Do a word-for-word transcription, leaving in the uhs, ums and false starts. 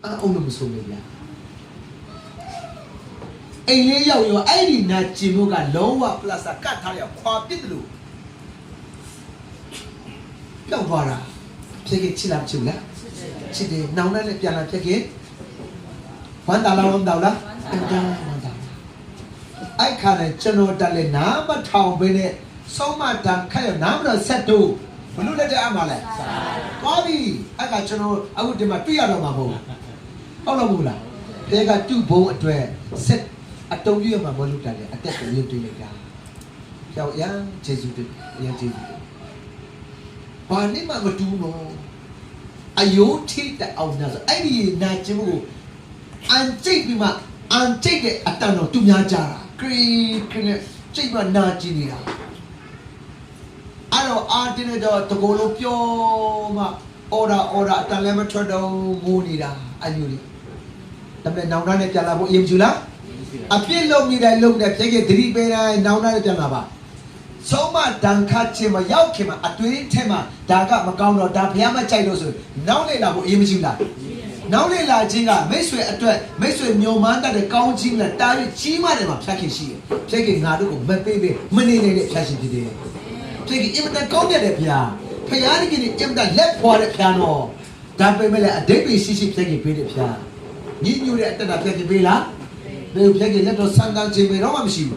အုံးလို့မဆိုးနေဗျာ။ အိမ်လေးရောက်ရောအဲ့ဒီနာကျင်မှုကလုံးဝပလတ်စတစ်ကတ်ထားရခွာပစ်တယ်လို့ပျောက်သွားတာ။ ဖြေကချစ်လားမချစ်ဘူးလား။ ချစ်တယ်။ နောင်တနဲ့ပြန်လာဖြေကဝမ်းသာလားဝမ်းသာဘူးလား။ ဝမ်းသာဝမ်းသာ။ အဲ့ခါနဲ့ကျွန်တော်တက်လဲနားမထောင်ဘဲနဲ့ဆုံးမတန်ခတ်ရနားမတော်ဆက်တူဘလို့လက်တဲ့အမှလဲ။ သွားပြီ။ အဲ့ခါကျွန်တော်အခုဒီမှာတွေ့ရတော့မှာမဟုတ်ဘူး။ ဟုတ်တော့ဘူးလား။ တဲကတူဘုံအတွက်ဆက်အတုံးပြရမှာမဟုတ်လို့တန်တယ်အသက်ကိုရင်းတွေ့လိုက်တာ။ ကြောက်ရမ်းကျေးဇူးတင်ရမ်းကျေးဇူးတင်ဘာနဲ့မှမတူဘူးနော်။ အယိုးထိတဲ့အောင်နာဆိုအဲ့ဒီနာကျင်မှုကိုအန်ကျိတ်ပြီးမှအန်ကျိတ်တဲ့အတန်တော်သူများကြတာခရီးခရီးနဲ့ကျိတ်မှနာကျင်နေတာအဲ့တော့အာတင်းတဲ့တော့တကိုယ်လုံးပြောမှအော်တာအော်တာအတန်လည်းမထွက်တော့ဘူးငိုနေတာအယူတွေဒါပေမဲ့နောင်တနဲ့ပြန်လာဖို့အရေးမကြီးလားအပြစ်လုပ်နေတယ်လုပ်နေတယ်ဖြေကသတိပေးတိုင်းနောင်တနဲ့ပြန်လာပါဆုံးမတန်ခါချင်းမရောက်ခင်မှာအတွင်းထဲမှာဒါကမကောင်းတော့ဒါဘုရားမကြိုက်လို့ဆိုနောက်လေလာဖို့အရေးမကြီးဘူးလားနောက်လေလာခြင်းကမိတ်ဆွေအတွက်မိတ်ဆွေမျှော်မှန်းတတ်တဲ့ကောင်းခြင်းနဲ့တားရစ်ကြီးမှတယ်မှာဖြတ်ခင်ရှိတယ်ဖြတ်ခင်ငါတို့ကိုမပေးပေးမနေနိုင်တဲ့ဖြတ်ရှင်ဖြစ်တယ်ဖြတ်ခင်အင်မတန်ကောင်းမြတ်တဲ့ဘုရားဘုရားတကယ်နဲ့အင်မတန်လက်ဖွာတဲ့ဘုရားနော်ဒါပေမဲ့လည်းအဓိပ္ပာယ်ရှိရှိဖြတ်ခင်ပေးတဲ့ဘုရားညီညွတ်တဲ့အတ္တဖြတ်ခင်ပေးလားဘယ်ဖြတ်ခင်လက်တော်ဆန်းတန်းခြင်းပဲတော့မှမရှိဘူး